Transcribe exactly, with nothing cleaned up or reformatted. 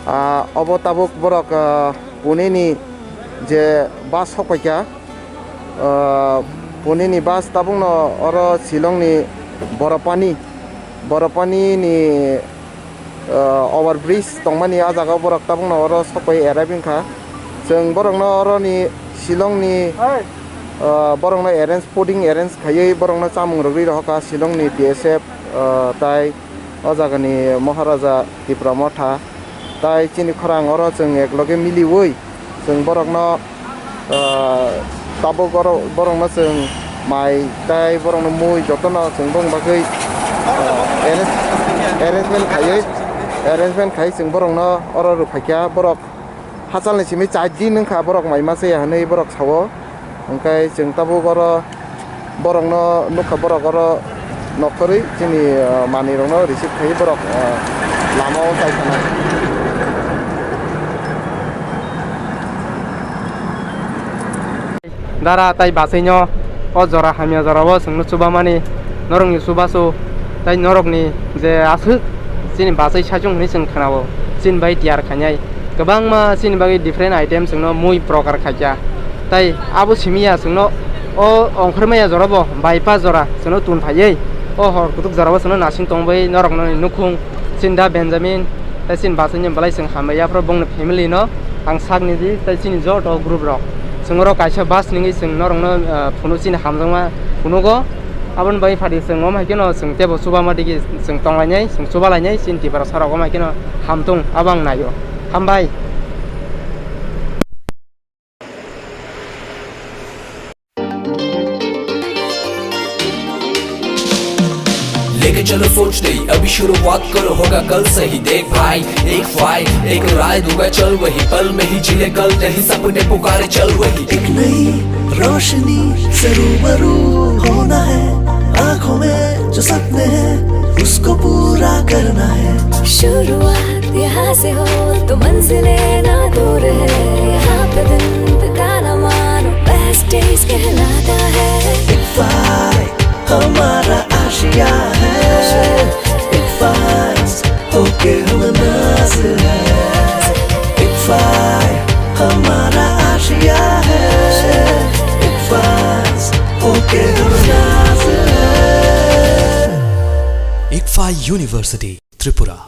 Ah, obo tabuk borok, ah, Pune ni je bus sok paikha, ah, Pune ni bus tabukno oro Shillong ni Borapani, Borapani ni, ah, over bridge tongmani ah jaga o borok tabukno oro sok pai arrive wngkha. Chwng borokno oro ni Shillong ni, ah, borokno arrange, fooding arrange khaiwi borokno chamung rwgwi rohorkha Shillong ni T S F, ah, tai o jagani Maharaja Tipra Motha, tai chini khorang oro chwng ekloge miliwi chwng borokno, ah, tabuk oro borokno chwng mai tai borokno mui jotono chwng bong bagwi, ah, arrange-, arrangement khaiwi, arrangement khai chwng borokno oro rwphaikha. Borok hachalni simi char din wngkha borok mai masa ya hwnwi borok sao. Hwnkhe chwng tabuk oro borokno nukha, borok oro nokharwi chini, ah, manwirokno receive khaiwi borok, ah, lama o chai thanai. Dara tai bachaino o jora hamya jorao chwngno chubamani norokni chubachu tai norokni je aswk chini bachai saichung hwnwi chwng khnao, chini bai tiyar khainai. Kwbangma chini bagwi different item chwngno mui prokar khaikha. Tai abo simi ya chwngno o ongkhormaya jorabo bypass jora chwngno tun phaiwi o hor kutuk jorabo chwngno nasing tongwi norokno nukhung chini da Benjamin tai chini bachaini belai chwng hambai yaphro bongni family no ang sakni di tai chini joto group rok chwng oro kaisa bus ningwi chwng norokno, ah, phunuk chini hamjakma phunugo. Aboni bagwi phadi chwng omo hai kheno chwng teibo chubama digi chwng tonglainai, chwng chubalainai, chini Tiprasa rok omo hai kheno hamtung abo ang naio. Hambai. लेके चलो सोच दे, अभी शुरुआत करो, होगा कल सही। देख भाई, एक फाइल, एक राय दूंगा, चल वही, पल में ही जिले कल, नहीं सपने पुकारे, चल वही। एक नई रोशनी से रूबरू होना है, आंखों में जो सपने हैं, उसको पूरा करना है। शुरुआत यहाँ से हो तो मंजिलें ना दूर है, यहाँ पे दिन बिताना मानो बेस्ट डेज कहलाता है। एक फाइल हमारा आशिया है, एक फाइल होके हम नाज है। एक फाइल हमारा आशिया है, एक फाइल होके हम नाज है। Ikfa University, Tripura।